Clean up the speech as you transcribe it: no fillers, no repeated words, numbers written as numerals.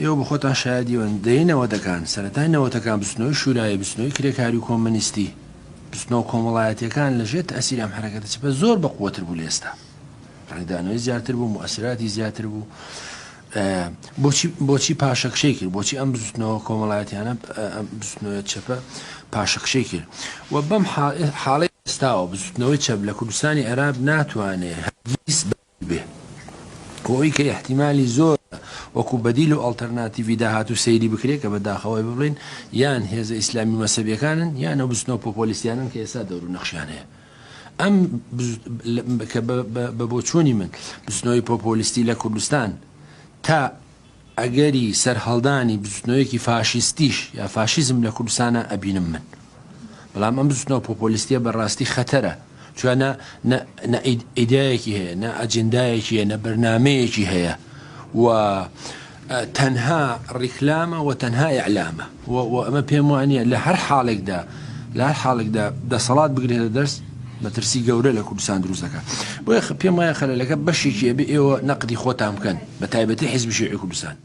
ئێوە بە خۆتان شایەدی ئەوەن دەیەی نەوەدەکان، سەرەتای نەوەتەکان بزوتنەوەی شورایی، بزوتنەوەی کرێکاری و کۆمەنیستی، بزوتنەوە کۆمەڵایەتیەکان لە ژێر تەئسیری ئەم حەرەکەتە چەپە زۆر بە قوەتر بوو لە ئێستا. ڕەنگدانەوەی زیاتر بوو، موئەسراتی زیاتر بوو. بۆچی بۆچی پاشەکشەی کرد؟ بۆچی ئەم بزوتنەوە کۆمەڵایەتیانە ئەم بزوتنەوە چەپە پاشەکشەی کرد؟ و بەم حاڵەی ئێستاوە بزوتنەوەی چەپ لە کوردستانی عێراق ناتوانێ هەرگیز بێ ئەوەی کە ئیحتیمالی زۆرە وەکو بەدیل و ئەڵتەرناتیڤی داهاتوو سەیری بکرێ کە بە داخەوە بڵێین یان هێزە ئیسلامی مەزهەبیەکانن یان ئەو بزوتنەوە پۆپۆلیستیانەن کە ئێستا دەور و نەخشیان هەیە. ئەم کە بە بۆچوونی من بزوتنەوەی پۆپۆلیستی لە کوردستان تا ئەگەری سەرهەڵدانی بزوتنەوەیەکی فاشیستیش یا فاشیزم لە کوردستانا ئەبینم من. بەڵام ئەم بزوتنەوە پۆپۆلیستیە بە ڕاستی خەتەرە چونکە نە نە نە ئیدایەکی هەیە نە ئەجندایەکی هەیە نە بەرنامەیەکی هەیە و تەنها ڕیکلامە و تەنها ئیعلامە و و ئەمە پێم وانیە لە هەر حاڵێکدا لە هەر حاڵێکدا دەسەڵات بگرێتە دەست مەترسی گەورە لە کوردستان دروست دەکات بۆیە پێم وایە خەلەلەکە بەشێکی ئەبێ ئێوە نەقدی خۆتان بکەن بە تایبەتی حیزبی شیوعی کوردستان.